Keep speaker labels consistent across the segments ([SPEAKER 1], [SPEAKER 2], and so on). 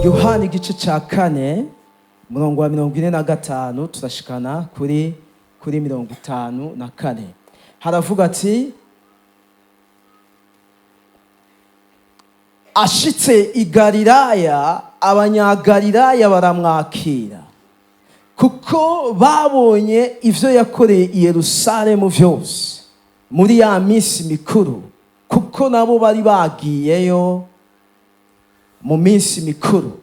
[SPEAKER 1] Yohana igice cya 4, umurongo wa 45, turashikana kuri 54. Haravuga ati: Ashitse i Galilaya, Abanyagalilaya baramwakira, kuko babonye ivyo yakoreye i Yerusalemu vyose muri ya minsi mikuru, kuko nabo bari bagiyeyo mu minsi mikuru.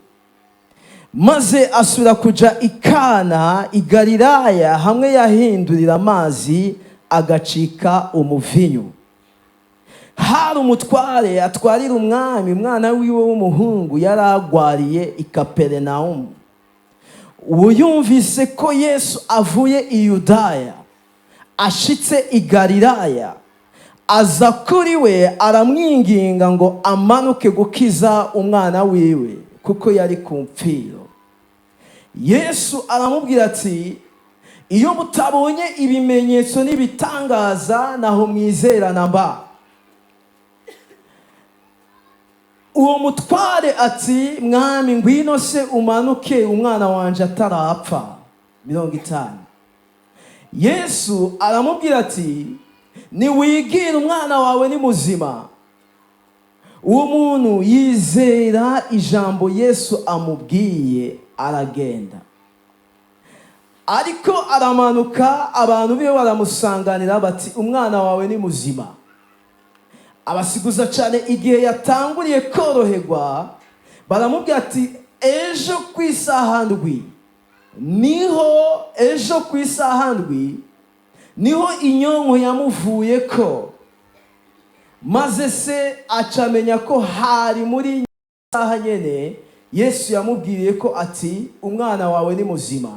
[SPEAKER 1] Maze asubira kuja i Kana i Galilaya, hamwe yahindurira amazi agacika umuvinyu. Hari umutware atwarira umwami, umwana wiwe w'umuhungu yari agwariye i Kaperinawumu. Uwo yumvise ko Yesu avuye i Yudaya ashitse i Galilaya, aza kuri we aramwinginga ngo amanuke gukiza umwana wiwe, kuko yari ku mpfiro. Yesu aramubwira ati: "Iyo mutabonye ibimenyetso n'ibitangaza, naho mwizerana mba." Uwo mutware ati: "Mwami, ngwino se umanuke umwana wanje atarapfa." 50. Yesu aramubwira ati: "Niwigire, umwana wawe ni muzima." Uwo muntu yizera ijambo Yesu amubwiye, aragenda. Ariko aramanuka, abantu biwe baramusanganira bati: "Umwana wawe ni muzima." Abasiguza cyane igihe yatanguriye koroherwa. Baramubwira ati: "Ejo ku isaha 7 niho, ejo ku isaha 7 niho inyonko yamuvuye ko." Maze se acamenya ko hari muri saha nyene Yesu yamubwiriye ko ati: "Umwana wawe ni muzima."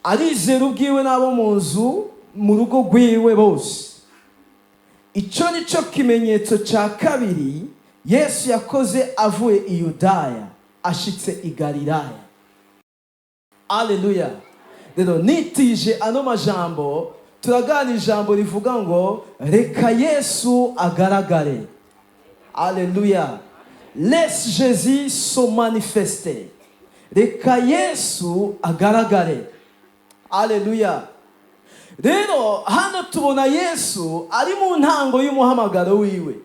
[SPEAKER 1] Arizera ubwiwe n'abo mu nzu, mu rugo rwiwe bose. Icyo ni cyo kimenyetso cya kabiri Yesu yakoze avuye i Yudaya ashitse i Galilaya. Aleluya! Rero nitije ano majambo, turaganira ijambo rivuga ngo: "Reka Yesu agaragare." Aleluya! Laisse Jésus se manifester. Reka Yesu agaragare. Aleluya! Rero hano tubona Yesu ari mu ntango y'umuhamagaro wiwe,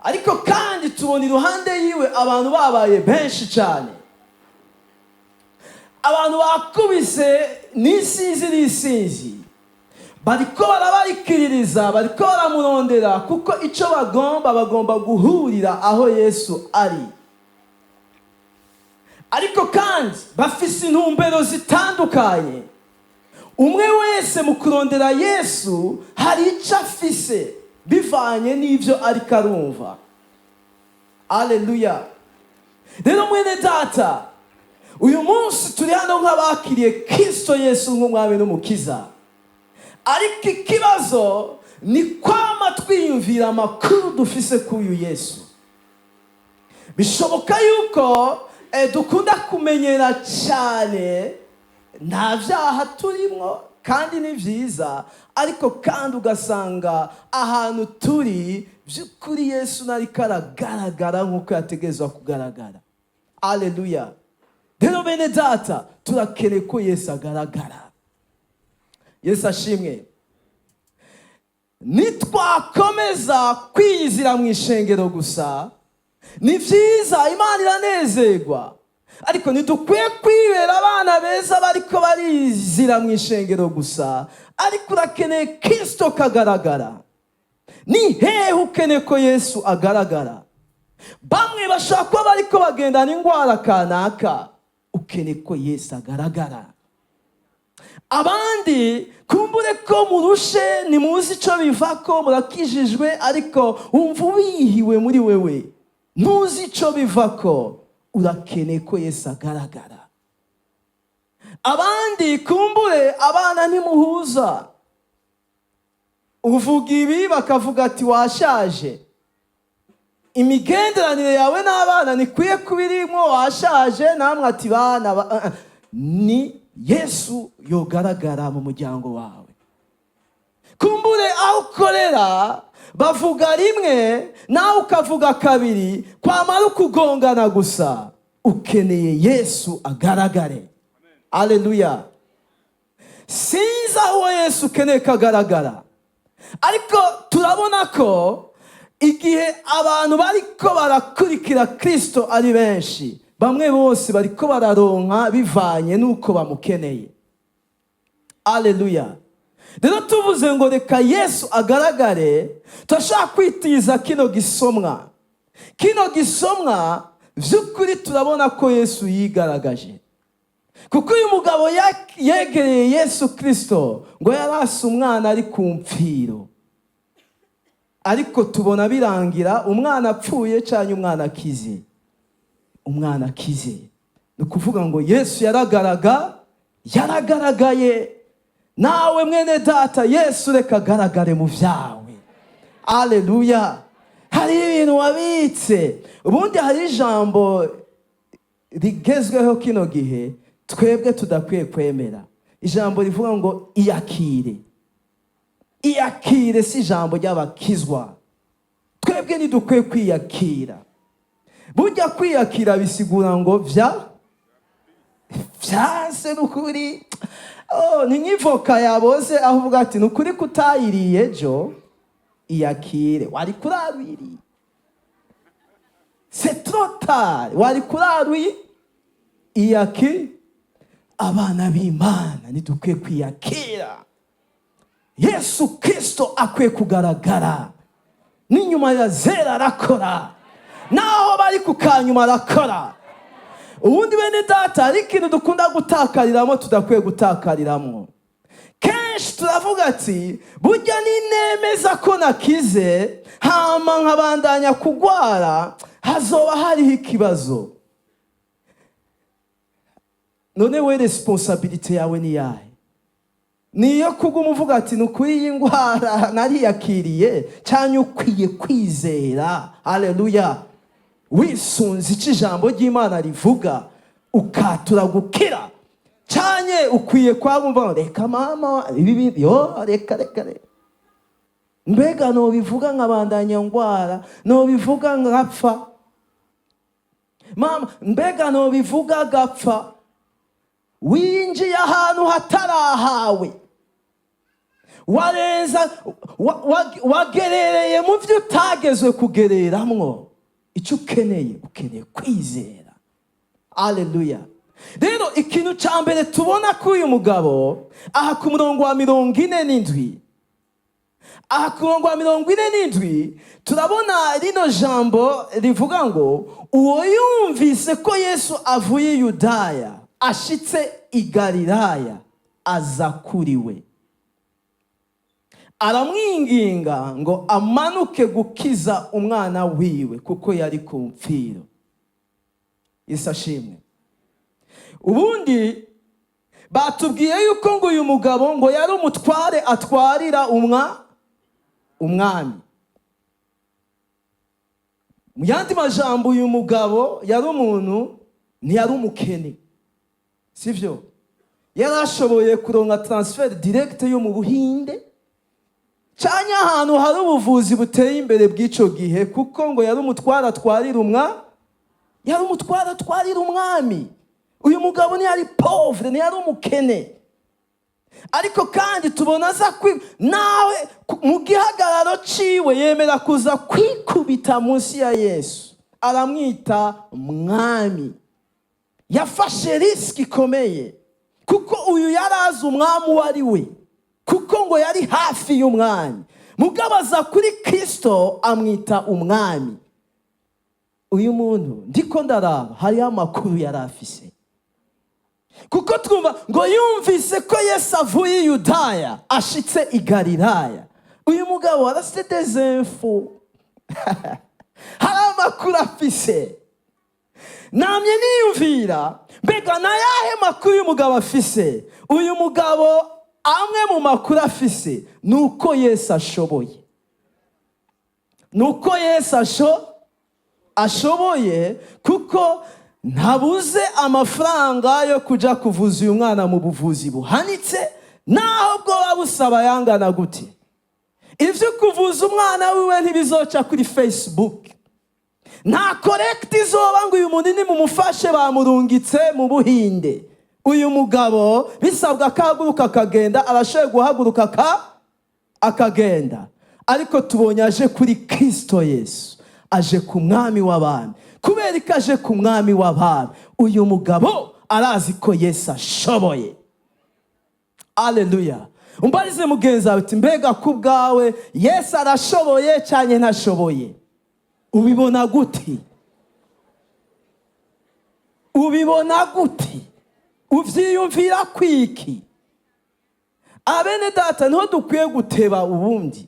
[SPEAKER 1] ariko kandi tubona iruhande yiwe abantu babaye benshi cyane. Abantu bakubise n'isinzi n'isinzi, bariko barabarikiririza, bariko baramurondera, kuko icyo bagomba guhurira aho Yesu ari. Ariko kandi bafise intumbero zitandukanye. Umwe wese mu kurondera Yesu hari icyo afise bivanye n'ibyo ariko arumva. Aleluya! Rero mwene data, uyu munsi turi hano nk'abakiriye Kirisito Yesu nk'umwami n'umukiza, ariko ikibazo ni kwama twiyumvira amakuru dufise kuri uyu Yesu. Bishoboka yuko dukunda kumenyera cyane, nta byaha turimo kandi ni byiza, ariko kandi ugasanga ahantu turi by'ukuri Yesu ntariko aragaragara nk'uko yategerezwa kugaragara. Aleluya! Rero bene data, turakeneye ko Yesu agaragara. Yesu ashimwe! Nitwakomeza kwiyizira mu ishengero gusa, ni byiza, Imana iranezerwa, ariko ntidukwiye kwibera abana beza bariko barizira mu ishengero gusa. Ariko urakeneye Kirisito kagaragara. Ni hehe ukeneye ko Yesu agaragara? Bamwe bashobora kuba bariko bagendana indwara kanaka, ukeneye ko Yesu agaragara. Abandi kumbure ko murushe, ntimuzi icyo biva ko murakijijwe, ariko wumva ubihiwe muri wewe, ntuzi icyo biva ko, urakeneye ko Yesu agaragara. Abandi kumbure abana ntimuhuza, uvuga ibi bakavuga ati: "Washaje." Imigenderanire yawe n'abana ntikwiye kuba irimo washaje, namwe ati bana ni Yesu yogaragara mu muryango wawe. Kumbure aho ukorera bavuga rimwe, nawe ukavuga kabiri, kwamara ukugongana gusa. Ukeneye Yesu agaragare. Aleluya! Sinzi aho Yesu ukeneye ko agaragara, ariko turabona ko igihe abantu bariko barakurikira Kristo ari benshi, bamwe bose bariko bararonka bivanye n'uko bamukeneye. Aleluya! Rero tuvuze ngo reka Yesu agaragare, turashobora kwitiza kino gisomwa. Kino gisomwa, by'ukuri turabona ko Yesu yigaragaje, kuko uyu mugabo yegereye Yesu Kirisito ngo yarase umwana ari ku mpfiro, ariko tubona birangira umwana apfuye cyangwa umwana akize. Umwana akize, ni ukuvuga ngo Yesu yaragaragaye. Nawe mwene data, Yesu reka agaragare mu byawe. Aleluya! Hari ibintu wabitse. Ubundi hari ijambo rigezweho kino gihe twebwe tudakwiye kwemera, ijambo rivuga ngo iyakire. Iyakire si ijambo ry'abakizwa. Twebwe ntidukwiye kwiyakira. Burya kwiyakira bisigura ngo vyanse. N'ukuri, oh, ni nk'ivoka yaboze, aho uvuga ati ni ukuri kutayiriye ejo, iyakire, wari kurarwiriye, c'est trop tard, wari kurarwi iyaki. Abana b'Imana ntidukwiye kwiyakira. Yesu Kirisito akwiye kugaragara. N'inyuma ya zero arakora, naho bari ku kanyuma arakora. Ubundi bene data, hari ikintu dukunda gutakariramo tudakwiye gutakariramo. Kenshi turavuga ati burya ninemeza ko nakize, hama nkabandanya kugwara, hazoba hariho ikibazo. None we, responsabilité yawe ni yahe? Niyo kuguma uvuga ati ni ukuri iyi ndwara nariyakiriye, cyangwa ukwiye kwizera, haleluya, wisunze icyo ijambo ry'Imana rivuga, ukatura gukira? Cyane ukwiye kwabumva ngo reka mama, ibi bintu yo, reka reka reka, mbega nobivuga nkabandanya ndwara, nobivuga nkapfa mama, mbega nobivuga agapfa? Winjiye ahantu hatarahawe, warenza wagerereye mu byo utagezwe kugereramwo. Icyo ukeneye, ukeneye kwizera. Aleluya! Rero ikintu cya mbere tubona ko uyu mugabo aha ku murongo wa 47, aha ku murongo wa 47, turabona rino jambo rivuga ngo uwo yumvise ko Yesu avuye i Yudaya ashitse i Galilaya, aza kuri we, aramwinginga ngo amanuke gukiza umwana wiwe, kuko yari ku mpfiro. Yesu ashimwe! Ubundi batubwiye yuko ngo uyu mugabo ngo yari umutware atwarira umwami. Mu yandi majambo, uyu mugabo yari umuntu, ntiyari umukene, sivyo? Yari ashoboye kuronka transfert direct yo mu Buhinde cyangwa ahantu hari ubuvuzi buteye imbere bw'icyo gihe, kuko ngo yari umutware atwarira yari umutware atwarira umwami. Uyu mugabo ntiyari pauvre, ntiyari umukene. Ariko kandi tubona aza nawe mu gihagararo ciwe yemera kuza kwikubita munsi ya Yesu, aramwita mwami. Yafashe risque ikomeye, kuko uyu yari azi umwami uwo ari we, kuko ngo yari hafi y'umwami. Mugabo aza kuri Kirisito amwita umwami. Uyu muntu ndiko ndaraba hariho amakuru yari afise, kuko twumva ngo yumvise ko Yesu avuye i Yudaya ashitse i Galilaya. Uyu mugabo arafite des infos, hari amakuru afise. Namye niyumvira, mbega ni ayahe makuru uyu mugabo afise? Uyu mugabo, amwe mu makuru afise ni uko Yesu ashoboye, ni uko Yesu ashoboye, kuko ntabuze amafaranga yo kujya kuvuza uyu mwana mu buvuzi buhanitse, naho bwoba busaba yangana gute. Ibyo kuvuza umwana wiwe ntibizoca kuri Facebook. Nta collecte izoba ngo uyu muntu nimumufashe, bamurungitse mu Buhinde. Uyu mugabo bisabwa ko ahaguruka akagenda, arashoboye guhaguruka akagenda. Ariko tubonye aje kuri Kirisito Yesu, aje ku Mwami w'abami. Kubera ko aje ku Mwami w'abami, uyu mugabo arazi ko Yesu ashoboye. Aleluya! Umbarize mugenzi wawe uti: "Mbega ku bwawe Yesu arashoboye cyane, ntashoboye? Ubibona gute? Ubibona gute? Uvyiyumvira kwiki?" Abene data, niho dukwiye guteba ubundi,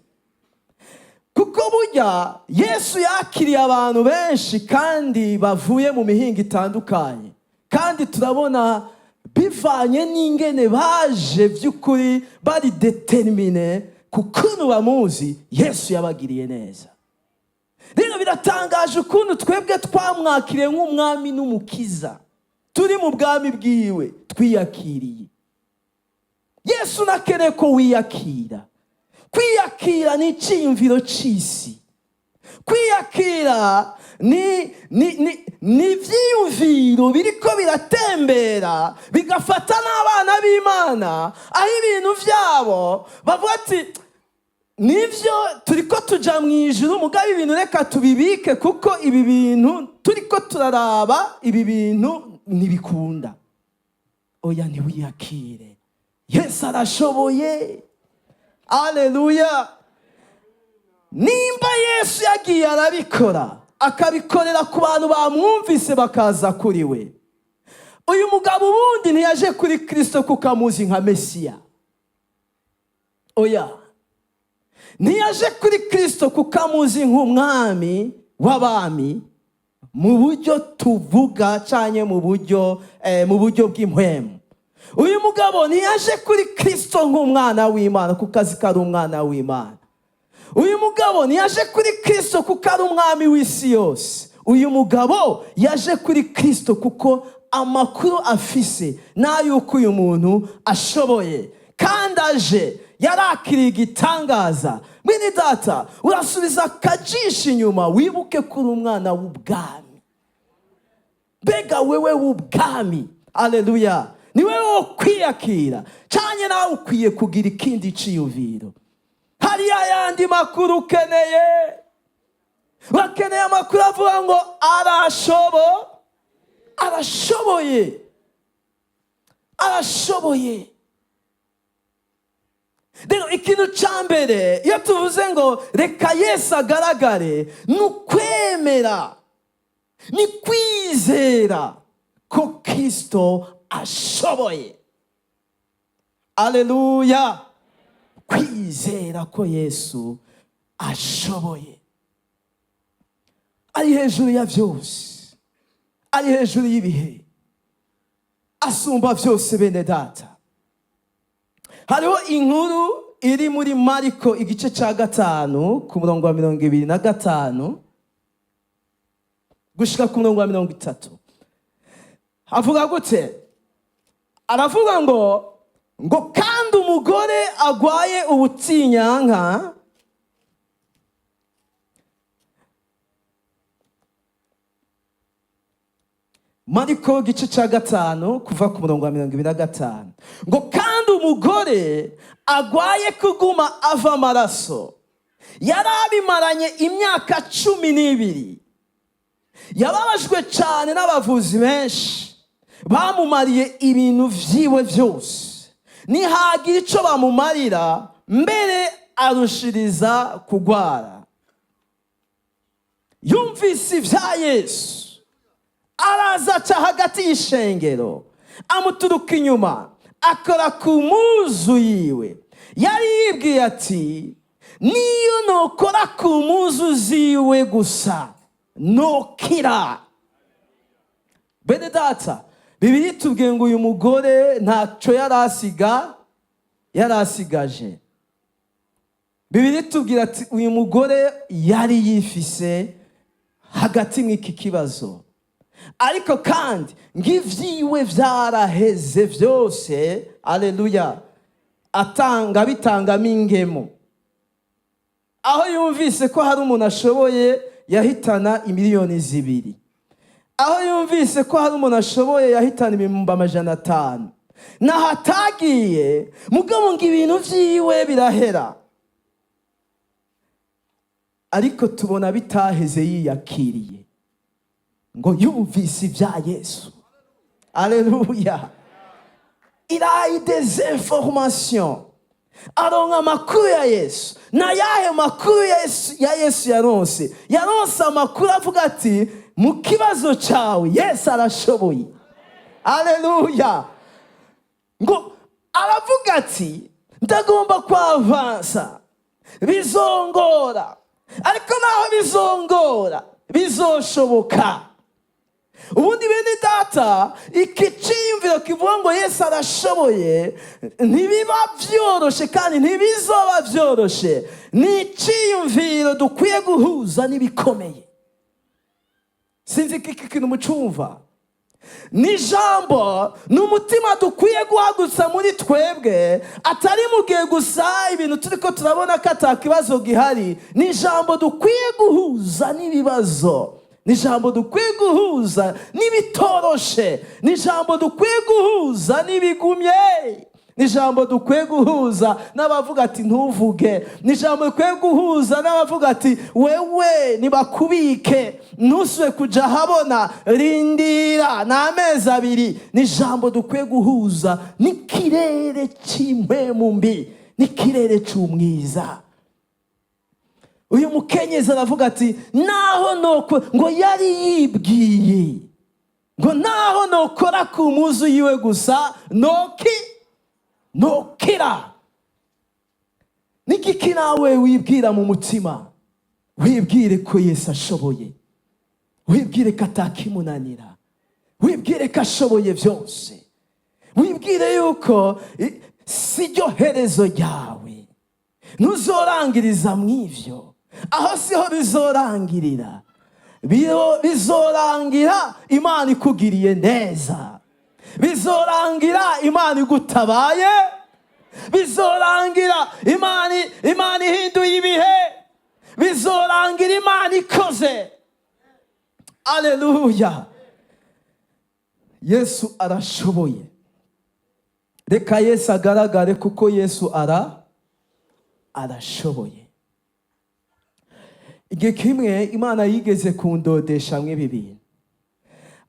[SPEAKER 1] kuko burya Yesu yakiriye abantu benshi kandi bavuye mu mihinga itandukanye, kandi turabona bivanye n'ingene baje by'ukuri bari déterminés ku kuntu bamuzi, Yesu yabagiriye neza. Rero biratangaje ukuntu twebwe twamwakiriye nk'Umwami n'Umukiza, turi mu bwami bwiwe, twiyakiriye Yesu. Nakeneye ko wiyakira. Kwiyakira ni icyiyumviro cy'isi. Kwiyakira ni ibyiyumviro biriko biratembera, bigafata n'abana b'Imana, aho ibintu byabo bavuga ati: "Nibyo, turiko tuja mu ijuru, mugabo ibintu reka tubibike, kuko ibi bintu turiko turaraba, ibi bintu ntibikunda." Oya, ntiwiyakire. Yesu arashoboye. Aleluya! Nimba Yesu yagiye arabikora, akabikorera ku bantu bamwumvise bakaza kuri we, uyu mugabo ubundi ntiyaje kuri Kirisito kuko amuzi nka Mesiya. Oya, ntiyaje kuri Kirisito kuko amuzi nk'Umwami w'abami mu buryo tuvuga cyane, mu buryo bw'impwemu. Uyu mugabo ntiyaje kuri Kirisito nk'umwana w'Imana kuko azi ko ari umwana w'Imana. Uyu mugabo ntiyaje kuri Kirisito kuko ari umwami w'isi yose. Uyu mugabo yaje kuri Kirisito kuko amakuru afise n'ay'uko uyu muntu ashoboye, kandi aje yarakiriye igitangaza. Mwene data, urasubiza akajisho inyuma, wibuke ko uri umwana w'ubwami. Mbega wewe w'ubwami, aleluya, ni wewe wo kwiyakira cyane? Nawe ukwiye kugira ikindi ciyumviro. Hariya yandi makuru ukeneye, bakeneye amakuru avuga ngo arashoboye, arashoboye. Rero ikintu cya mbere iyo tuvuze ngo reka Yesu agaragare, ni ukwemera, ni kwizera ko Kirisito ashoboye. Aleluya! Kwizera ko Yesu ashoboye, ari hejuru ya byose, ari hejuru y'ibihe, asumba byose. Bene data, hariho inkuru iri muri Mariko igice cya 5, ku murongo wa 25 gushika ku murongo wa 30. Avuga gute? Aravuga ngo kandi umugore agwaye ubutinyanka. Mariko igice cya 5, kuva ku murongo wa 25, ngo kandi umugore agwaye kuguma ava amaraso, yari abimaranye imyaka 12, yababajwe cyane n'abavuzi benshi bamumariye ibintu vyiwe byose, ntihagira ico bamumarira, mbere arushiriza kugwara. Yumvise ibya Yesu, araza aca hagati y'ishengero, amuturuka inyuma, akora ku muzu yiwe. Yari yibwiye ati: "Niyo nokora ku muzu ziwe gusa, nokira." Bene data, Bibiliya itubwiye ngo uyu mugore ntacyo yari asigaje. Bibiliya itubwira ati uyu mugore yari yifise hagati mw'iki kibazo, ariko kandi ng'ivyiwe vyaraheze vyose. Aleluya! Atanga bitangamo ingemo. Aho yumvise ko hari umuntu ashoboye, Yahitana 2 miliyoni. Aho yumvise ko hari umuntu ashoboye, yahitana 500,000. Naho atagiye, mugabo ngo ibintu vyiwe birahera. Ariko tubona bitaheze yiyakiriye, ngo yumvise ibya Yesu. Aleluya! Il a eu des informations, aronka amakuru ya Yesu. Na yahe makuru ya Yesu yaronse? Yaronse amakuru avuga ati: "Mu kibazo cyawe Yesu arashoboye." Aleluya! Ngo aravuga ati: "Ndagomba kwavansa, bizongora, ariko naho bizongora bizoshoboka." Ubundi bene data, iki cyiyumviro kivuga ngo Yesu arashoboye, ntibiba byoroshe kandi ntibizoba byoroshe. Ni icyiyumviro dukwiye guhuza n'ibikomeye. Sinzi ko iki kintu mucumva. Ni ijambo, ni umutima dukwiye guhagurutsa muri twebwe, atari mu gihe gusa ibintu turi ko turabona ko atakibazo gihari. Ni ijambo dukwiye guhuza n'ibibazo, ni ijambo dukwiye guhuza n'ibitoroshe, ni ijambo dukwiye guhuza n'ibigumye, ni ijambo dukwiye guhuza n'abavuga ati: "Ntuvuge." Ni ijambo dukwiye guhuza n'abavuga ati: "Wewe nibakubike, ntusube kuja ahabona, rindira ni amezi 2." Ni ijambo dukwiye guhuza n'ikirere cy'impwemu mbi, n'ikirere cy'umwiza. Uyu mukenyezi aravuga ati: "Naho noko", ngo yari yibwiye ngo: "Naho nokora ku muzu yiwe gusa, noki nokira." Nigiki nawe wibwira mu mutima? Wibwire ko Yesu ashoboye, wibwire ko atakimunanira, wibwire ko ashoboye byose, wibwire yuko si ryo herezo ryawe. Ntuzorangiriza mu ivyo, aho siho bizorangirira. Bizorangira Imana ikugiriye neza, bizorangira Imana igutabaye, bizorangira Imana ihinduye ibihe, bizorangira Imana ikoze. Aleluya! Yesu arashoboye. Reka Yesu agaragare, kuko Yesu arashoboye. Igihe kimwe Imana yigeze kundodesha ibi bintu,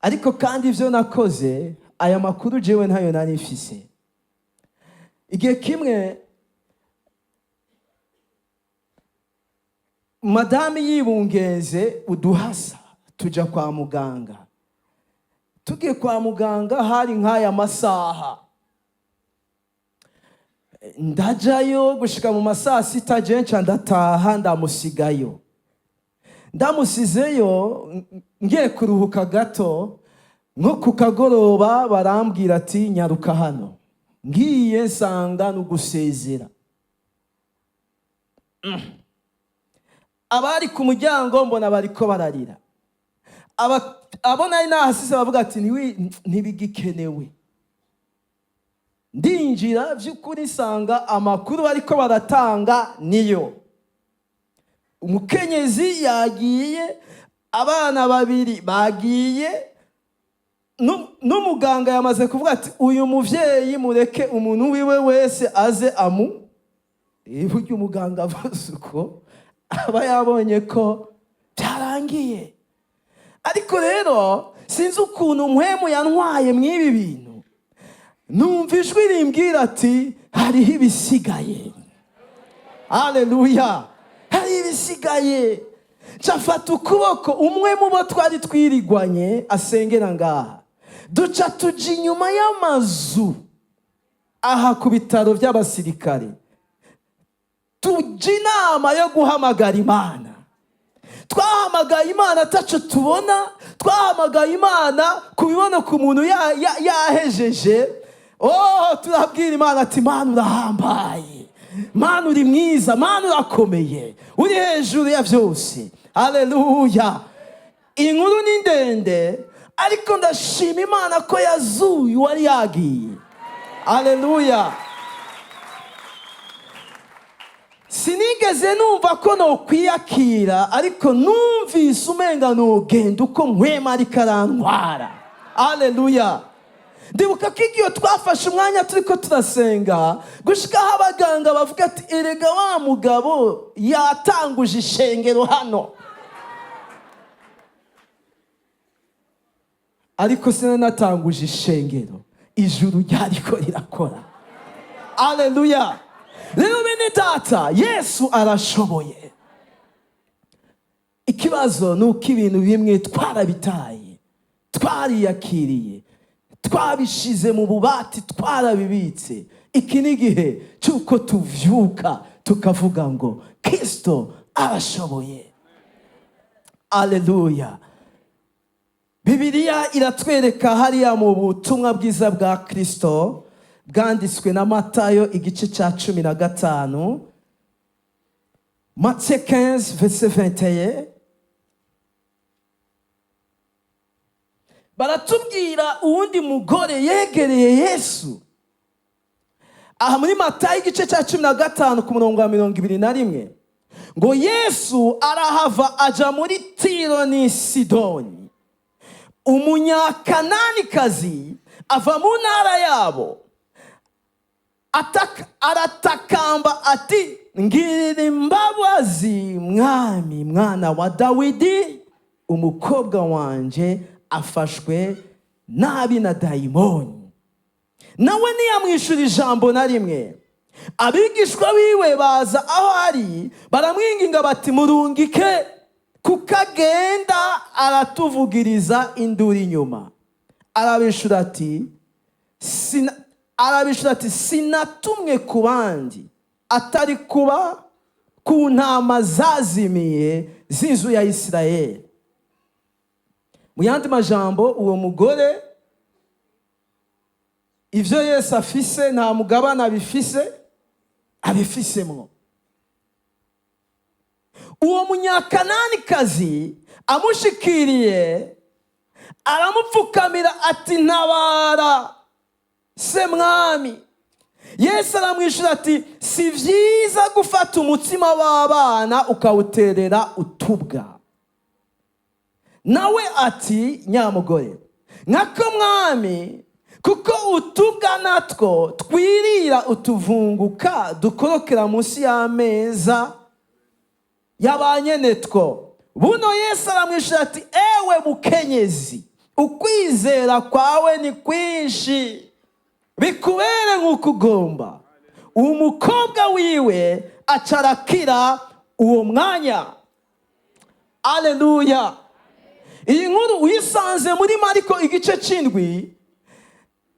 [SPEAKER 1] ariko kandi ibyo nakoze, aya makuru jewe ntayo nari mfise. Igihe kimwe madame yibungenze uduhasa, tujya kwa muganga. Tugiye kwa muganga, hari nk'aya masaha, ndajayo gushika mu masaa 6, jenca ndataha, ndamusigayo. Ndamusizeyo, ngiye kuruhuka gato, nko ku kagoroba, barambwira ati: "Nyaruka hano." Ngiye nsanga ni ugusezera. Abari ku muryango mbona bariko bararira. Abo nari nahasize bavuga ati: "Ntibigikenewe." Ndinjira, by'ukuri nsanga amakuru bariko baratanga niyo: umukenyezi yagiye, abana babiri bagiye, n'umuganga yamaze kuvuga ati: "Uyu muvyeyi mureke umuntu wiwe wese aze amu." Burya umuganga avuze uko, aba yabonye ko byarangiye. Ariko rero sinzi ukuntu mpwemu yantwaye mw'ibi bintu, numva ijwi rimbwira ati: "Hariho ibisigaye." Aleluya! Hari ibisigaye. Nca ukuboko umwe mu bo twari twirigwanye asengera ngaha, duca tuja inyuma y'amazu aha ku bitaro by'abasirikare, tujya inama yo guhamagara Imana. Twahamagaye Imana ataco tubona, twahamagaye Imana ku bibona ku muntu yahejeje. Oh, turabwira Imana ati: "Mana urahambaye, Mana uri mwiza, Mana urakomeye, uri hejuru ya byose." Aleluya! Inkuru ni ndende, ariko ndashima Imana ko yazuye uwari yagiye. Aleluya! Sinigeze numva ko nokwiyakira, ariko numvise umenga nogenda uko Mpwemu ariko arantwara. Aleluya! Ndibuka ko igihe twafashe umwanya turiko turasenga, gushikaho abaganga bavuga ati: "Erega wa mugabo yatanguje ishengero hano." Ariko sinanatanguje ishengero, ijuru ryariko rirakora. Aleluya! Rero bene data, Yesu arashoboye. Ikibazo ni uko ibintu bimwe twarabitaye, twariyakiriye, twabishize mu bubati, twarabibitse. Iki ni igihe cy'uko tuvyuka tukavuga ngo Kristo arashoboye. Aleluya! Bibiliya iratwereka hariya mu butumwa bwiza bwa Kristo bwanditswe na Matayo, igice cya 15, Matthieu 15 verset 21, baratubwira uwundi mugore yegereye Yesu. Aha muri Matayo igice cya 15 ku murongo wa 21, ngo Yesu arahava aja muri Tiro n'i Sidoni. Umunyakananikazi ava mu ntara yabo, aratakamba ati: "Ngirira imbabazi, Mwami, mwana wa Dawidi, umukobwa wanje afashwe nabi na dayimoni." Nawe ntiyamwishyura ijambo na rimwe. Abigishwa biwe baza aho ari, baramwinginga bati: "Murungike, kuko agenda aratuvugiriza induru inyuma." Arabishura ati: "Sinatumwe ku bandi atari kuba ku ntama zazimiye z'inzu ya Isirayeli." Mu yandi majambo, uwo mugore ivyo Yesu afise nta mugabane abifisemwo. Uwo munyakananikazi amushikiriye, aramupfukamira ati: "Ntabara se, Mwami." Yesu aramwishyura ati: "Si byiza gufata umutsima w'abana ukawuterera utubwa." Nawe ati: "Nyamugore, nkako Mwami, kuko utubwa natwo twirira utuvunguka dukorokera munsi y'ameza y'abanyenetwo." Buno Yesu aramwishyura ati: "Ewe mukenyezi, ukwizera kwawe ni kwinshi, bikubere nk'uko ugomba." Umukobwa wiwe acarakira uwo mwanya. Aleluya! Iyi nkuru uyisanze muri Mariko igice c'indwi.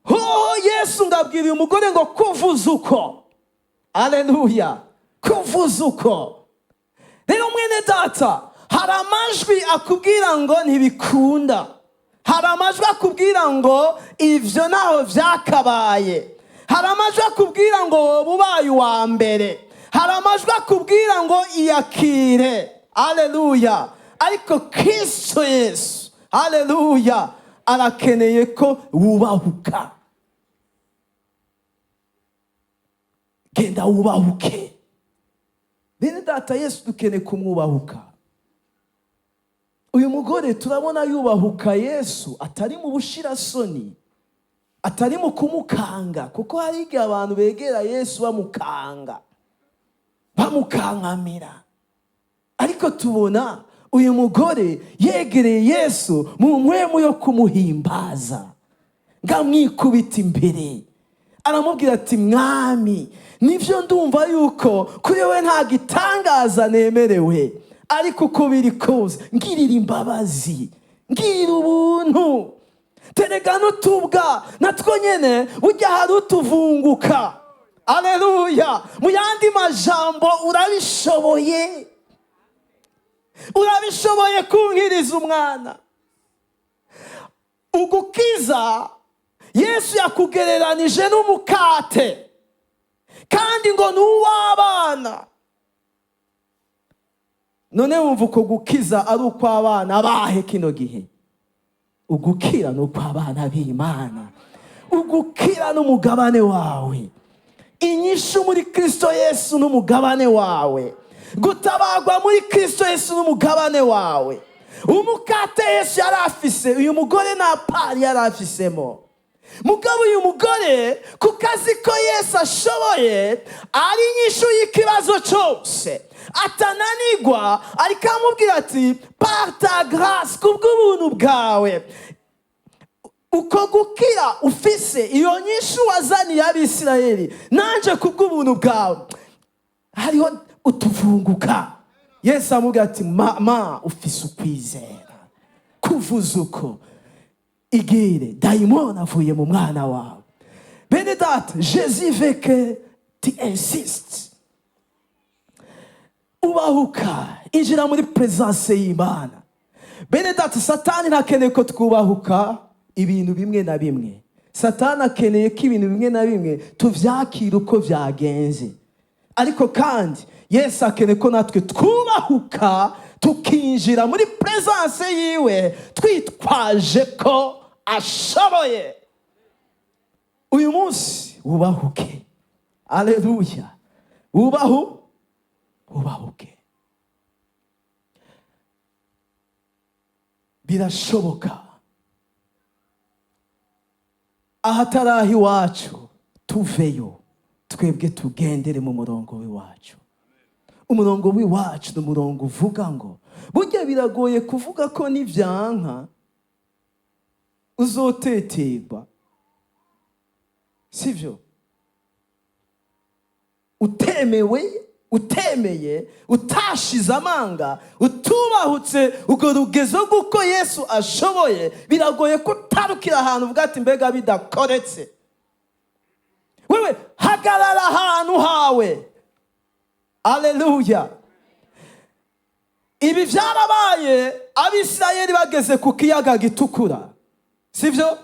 [SPEAKER 1] Hoho Yesu ngabwira uyu mugore ngo kuvuza uko. Aleluya! Kuvuza uko. Rero mwene data, hari amajwi akubwira ngo ntibikunda, hari amajwi akubwira ngo ivyo ntaho vyakabaye, hari amajwi akubwira ngo woba ubaye uwa mbere, hari amajwi akubwira ngo iyakire. Aleluya! Ariko Kristo Yesu, aleluya, arakeneye ko wubahuka. Genda wubahuke, bene data. Yesu dukeneye kumwubahuka. Uyu mugore turabona yubahuka Yesu, atari mu bushirasoni, atari mu kumukanga, kuko hari igihe abantu begera Yesu bamukanga, bamukankamira. Ariko tubona uyu mugore yegereye Yesu mu mpwemu yo kumuhimbaza, ngamwikubita imbere, aramubwira ati: "Mwami, nibyo, ndumva yuko kuri we nta gitangaza nemerewe, ariko uko biri kose ngirira imbabazi, ngirira ubuntu. Terega n'utubwa natwo nyene burya hari utuvunguka." Aleluya! Mu yandi majambo, urabishoboye, urabishoboye kunkiriza umwana. Ugukiza Yesu yakugereranije n'umukate, kandi ngo ni uw'abana. None wumva uko gukiza ari ukw'abana bahe kino gihe? Ugukira ni ukw'abana b'Imana, ugukira n'umugabane wawe. Inyishu muri Kristo Yesu n'umugabane wawe. Gutabagwa muri Kristo Yesu n'umugabane wawe. Umukate Yesu yari afise, uyu mugore nta part yari afisemo. Mugabo uyu mugore, ku kazi ko Yesu ashoboye, ari inyishu y'ikibazo cyose, atananigwa, ariko amubwira ati: "Par ta grâce, kubw'ubuntu bwawe, uko gukira ufise, iyo nyishu wazaniye Abisirayeli, nanje kubw'ubuntu bwawe hariho utuvunguka." Yesu amubwira ati: "Mama, ufise ukwizera kuvuza uko, igire, dayimoni avuye mu mwana wawe." Bene data, Jésus veut que tu insistes. Ubahuka, injira muri présence y'Imana. Bene data, Satani ntakeneye ko twubahuka ibintu bimwe na bimwe. Satani akeneye ko ibintu bimwe na bimwe tuvyakira uko byagenze, ariko kandi Yesu akeneye ko natwe twubahuka, tukinjira muri présence yiwe twitwaje ko ashoboye. Uyu munsi wubahuke. Aleluya! Wubahuke. Birashoboka, ahatari aho iwacu tuveyo, twebwe tugendere mu murongo w'iwacu. Umurongo w'iwacu ni umurongo uvuga ngo burya biragoye kuvuga ko nibyanka uzoteterwa, sivyo? Utemewe, utemeye, utashize amanga, utubahutse urwo rugezo rw'uko Yesu ashoboye, biragoye ko utarukira ahantu uvuga ati: "Mbega bidakoretse?" Wewe hagarara ahantu hawe. Aleluya! Ibi byarabaye Abisirayeli bageze ku kiyaga Gitukura, sibyo?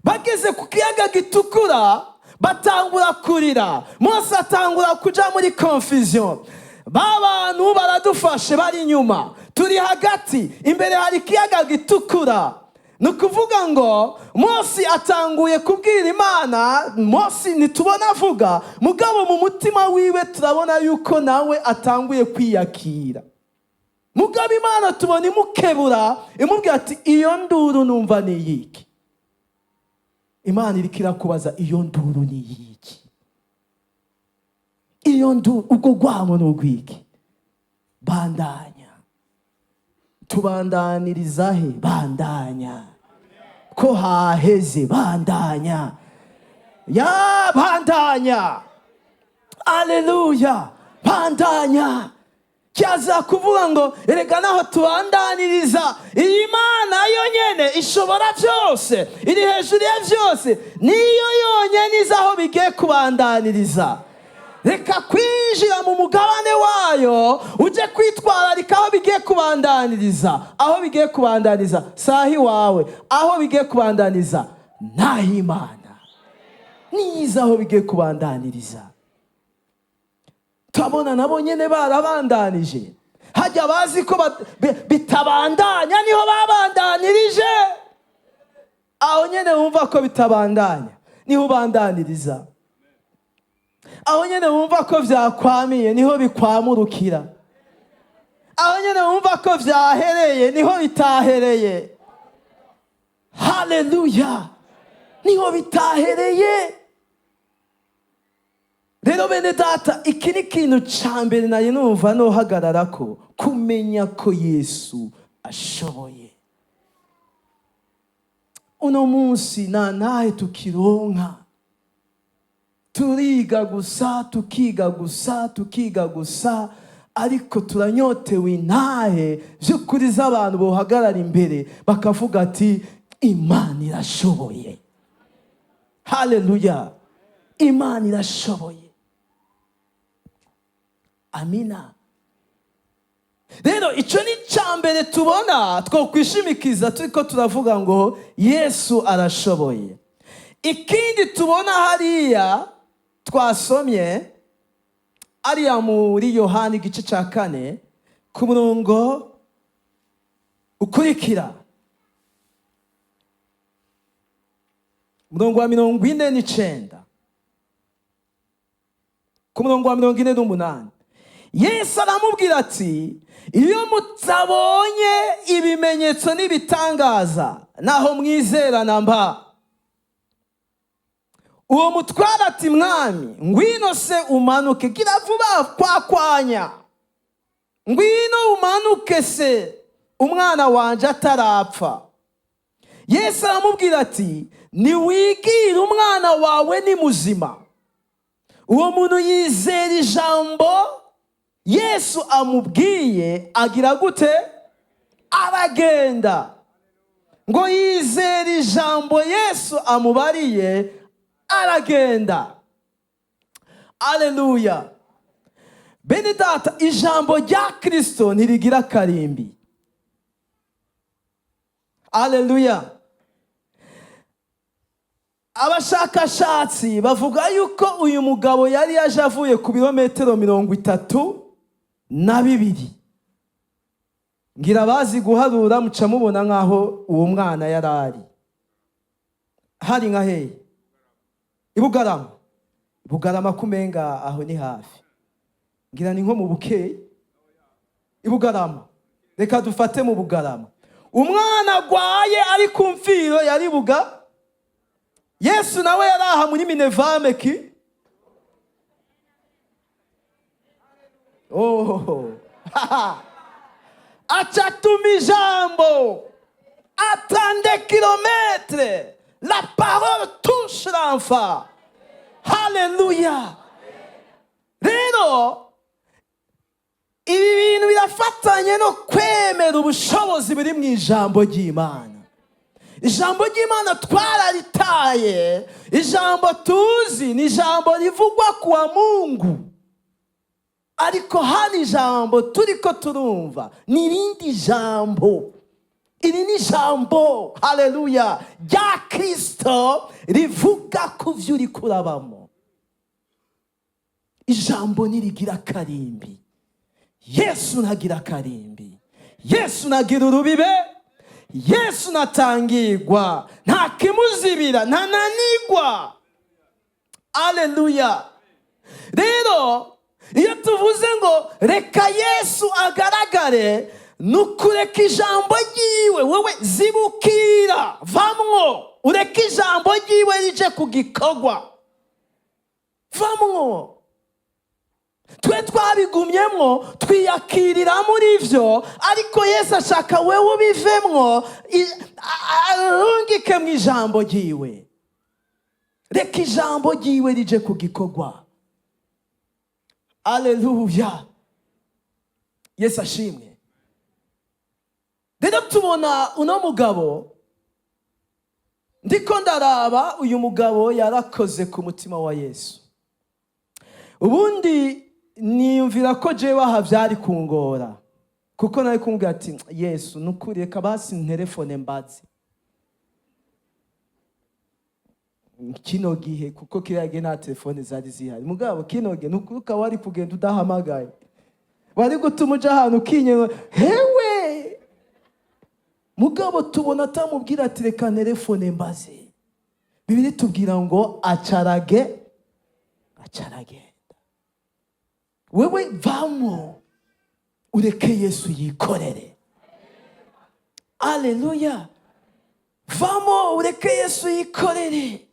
[SPEAKER 1] Bageze ku kiyaga Gitukura batangura kurira. Mose atangura kuja muri confusion: "Ba bantu baradufashe, bari inyuma, turi hagati, imbere hari ikiyaga Gitukura." Ni ukuvuga ngo Mose atanguye kubwira Imana. Mose ntitubona avuga, mugabo mu mutima wiwe turabona yuko nawe atanguye kwiyakira. Mugabo Imana tubona imukebura, imubwira ati: "Iyo nduru numva ni iyiki?" Imana iriko irakubaza: "Iyo nduru ni iyiki? Iyo nduru, ubwo rwamo ni urwiki?" Bandanya. Tubandaniriza he? Bandanya ko haheze. Bandanya ya, bandanya. Aleluya! Bandanya. Cyaza kuvuga ngo erega naho tubandaniriza, iyi Mana yonyene ishobora byose, iri hejuru ya byose, niyo yonyene izi aho bigiye kubandaniriza. Reka kwinjira mu mugabane wayo ujye kwitwararika aho bigiye kubandaniriza. Aho bigiye kubandaniza saha iwawe, aho bigiye kubandaniza naho Imana niza aho bigiye kubandaniriza. Turabona nabo nyine barabandanije. Hajya bazi ko bitabandanya, niho babandanirije. Aho nyine wumva ko bitabandanya, niho ubandaniriza. Aho nyine wumva ko byakwamiye, niho bikwamurukira. Aho nyine wumva ko byahereye, niho bitahereye. Haleluya! Niho bitahereye. Rero bene data, iki ni ikintu cya mbere nari numva nohagarara ko kumenya ko Yesu ashoboye. Uno munsi nta ntahe tukironka, turiga gusa, tukiga gusa, tukiga gusa, ariko turanyotewe intahe by'ukuri z'abantu bohagarara imbere bakavuga ati: "Imana irashoboye." Haleluya! Imana irashoboye. Amina. Rero icyo ni icya mbere tubona twokwishimikiza turi ko turavuga ngo Yesu arashoboye. Ikindi tubona hariya twasomye, ariya muri Yohani igice cya 4 ku murongo ukurikira, umurongo wa 49. Ku murongo wa 48, Yesu aramubwira ati: "Iyo mutabonye ibimenyetso n'ibitangaza, naho mwizera namba." Uwo mutwara ati: "Mwami, ngwino se umanuke, gira vuba kwakwanya, ngwino umanuke se umwana wanje atarapfa." Yesu aramubwira ati: "Niwigire, umwana wawe ni muzima." Uwo muntu yizera ijambo Yesu amubwiye, agira gute? Aragenda. Ngo yizera ijambo Yesu amubariye, aragenda. Aleluya! Bene data, ijambo rya Kirisito ntirigira akarimbi. Aleluya! Abashakashatsi bavuga yuko uyu mugabo yari yaje avuye ku birometero 32. Ngira abazi guharura muca mubona nk'aho uwo mwana yari ari hari nka hehe? I Bugarama. Bugarama kumenga aho ni hafi, ngira ni nko mu Bukeye i Bugarama. Reka dufate mu Bugarama. Umwana agwaye ari ku mfiro yari buga, Yesu nawe yari aha muri minevame ki. Oh, acatuma ijambo à 32 kilomètres, la parole touche l'enfant. Haleluya! Rero ibi bintu birafatanye no kwemera ubushobozi buri mu ijambo ry'Imana. Ijambo ry'Imana twararitaye. Ijambo tuzi ni ijambo rivugwa kuwa Mungu, ariko hari ijambo turiko turumva, ni irindi jambo. Iri ni ijambo, haleluya, rya Kirisito rivuga ku byo uri kurabamo. Ijambo ntirigira akarimbi. Yesu ntagira akarimbi, Yesu ntagira urubibe, Yesu ntatangirwa, nta kimuzibira, ntananigwa. Aleluya! Rero iyo tuvuze ngo reka Yesu agaragare, ni ukureka ijambo ryiwe. Wowe zibukira, vamwo, ureke ijambo ryiwe rije ku gikorwa. Vamwo. Twe twabigumyemwo, twiyakirira muri byo, ariko Yesu ashaka wewe ubivemwo, arungike mu ijambo ryiwe. Reka ijambo ryiwe rije ku gikorwa. Aleluya! Yesu ashimwe. Rero tubona uno mugabo, ndiko ndaraba uyu mugabo yarakoze ku mutima wa Yesu. Ubundi niyumvira ko jewe aha byari kungora, kuko nari kumubwira ati: "Yesu, nukuri reka basi nterefone mbaze kino gihe," kuko kiriya gihe nta telefone zari zihari. Mugabo kino gihe nukuri ukaba wari kugenda udahamagaye, wari gutuma uja ahantu ukinyewe hewe. Mugabo tubona atamubwira ati: "Reka nterefone mbaze." Bibiliya tubwira ngo acarage, acaragenda. Wewe vamo, ureke Yesu yikorere. Aleluya! Vamo, ureke Yesu yikorere.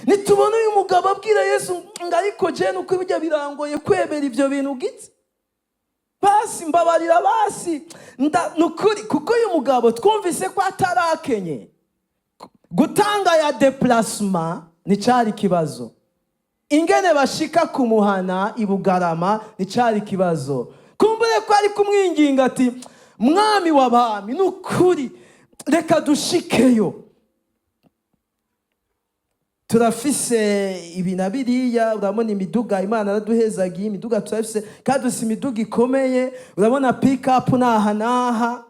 [SPEAKER 1] Nitubona uyu mugabo abwira Yesu ngo: "Ariko jene uko bijya birangoye kwemera ibyo bintu gitse, basi mbabarira, basi nukuri." Kuko uyu mugabo twumvise ko atarakenye. Gutanga ya déplacement nticyari ikibazo, ingene bashika kumuhana i Bugarama nticyari ikibazo. Kumbure ko ari kumwinginga ati: "Mwami w'abami, ni ukuri reka dushikeyo, turafise ibi na biriya. Urabona imiduga Imana yaraduhezagiye, imiduga turafise, kandi dufise imiduga ikomeye. Urabona pick-up n'aha n'aha."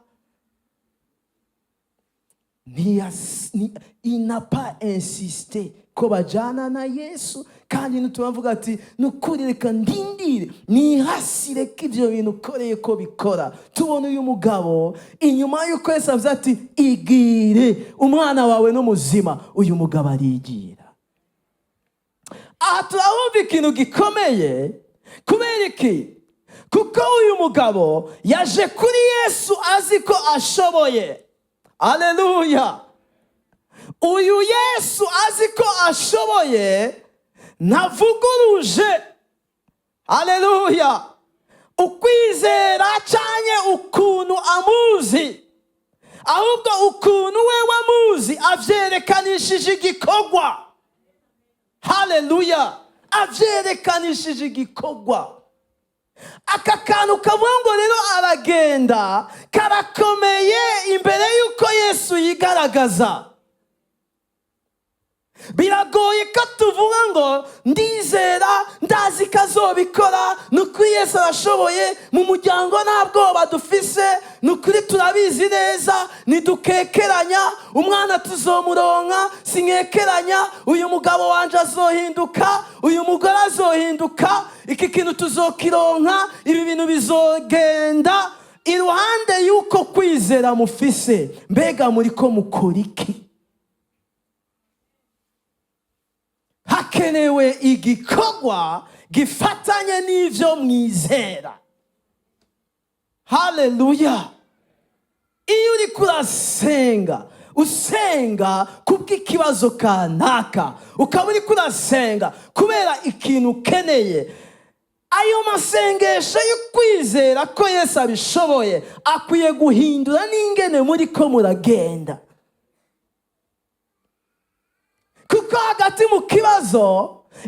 [SPEAKER 1] Il n'a pas insisté ko bajana na Yesu. Kandi ntitubavuga ati: "Nukuri reka ndindire, nihasire ko ibyo bintu ukoreye ko bikora." Tubona uyu mugabo inyuma y'uko Yesu avuze ati: "Igire, umwana wawe n'umuzima," uyu mugabo arigira. Aha turabumva ikintu gikomeye. Kubera iki? Kuko uyu mugabo yaje kuri Yesu azi ko ashoboye. Aleluya! Uyu Yesu azi ko ashoboye, ntavuguruje, aleluya, ukwizera cyane ukuntu amuzi, ahubwo ukuntu we wamuzi avyerekanishije igikorwa. Haleluya! Avyerekanishije igikorwa. Aka kantu kavuga ngo rero aragenda karakomeye. Imbere y'uko Yesu yigaragaza, biragoye ko tuvuga ngo ndizera, ndazi ko azobikora, ni ukuri Yesu arashoboye, mu muryango nta bwoba dufise, ni ukuri turabizi neza, ntidukekeranya, umwana tuzomuronka, sinkekeranya, uyu mugabo wanje azohinduka, uyu mugore azohinduka, iki kintu tuzokironka, ibi bintu bizogenda. Iruhande y'uko kwizera mufise, mbega muri ko mukora iki? Hakenewe igikorwa gifatanye n'ivyo mwizera. Haleluya! Iyo uriko urasenga, usenga kubw'ikibazo kanaka, ukaba uriko urasenga kubera ikintu ukeneye, ayo masengesho yo kwizera ko Yesu abishoboye akwiye guhindura n'ingene muri ko muragenda, kuko hagati mu kibazo,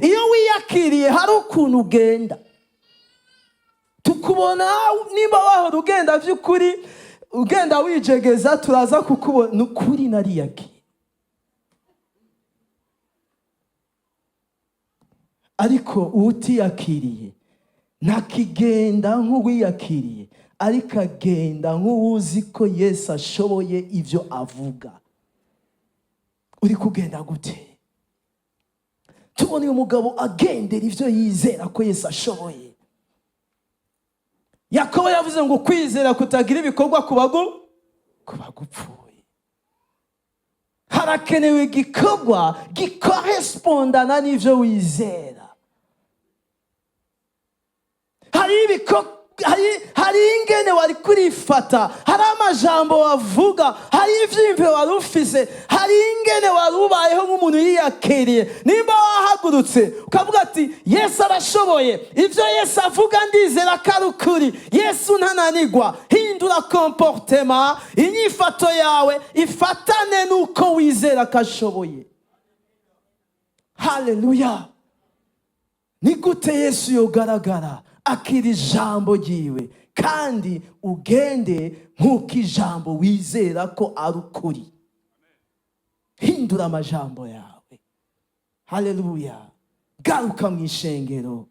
[SPEAKER 1] iyo wiyakiriye, hari ukuntu ugenda tukubona. Nimba wahora ugenda by'ukuri ugenda wijegeza, turaza kukubona. Ni ukuri nariyakiye. Ariko utiyakiriye ntakigenda nk'uwiyakiriye, ariko agenda nk'uwuzi ko Yesu ashoboye ibyo avuga. Uri kugenda gute? Tubona uyu mugabo agendera ibyo yizera ko Yesu ashoboye. Yakobo yavuze ngo kwizera kutagira ibikorwa kuba gupfuye. Harakenewe igikorwa gikorespondana n'ibyo wizera. Hari ingene wari kurifata, hari amajambo wavuga, hari ivyiyumviro wari ufise, hari ingene wari ubayeho nk'umuntu yiyakiriye. Nimba wahagurutse ukavuga ati Yesu arashoboye, ibyo Yesu avuga ndizera ko ari ukuri, Yesu ntananigwa, hindura comportement, inyifato yawe ifatane n'uko wizera ko ashoboye. Haleluya! Ni gute Yesu yogaragara? Akira ijambo ryiwe kandi ugende nk'uko ijambo wizera ko ari ukuri. Hindura amajambo yawe. Haleluya! Garuka mu ishengero,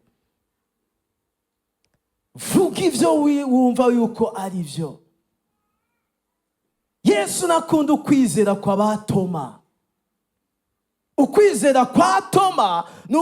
[SPEAKER 1] vuga ibyo wumva yuko ari byo. Yesu nakunda ukwizera kwa ba Toma. Ukwizera kwa Toma ni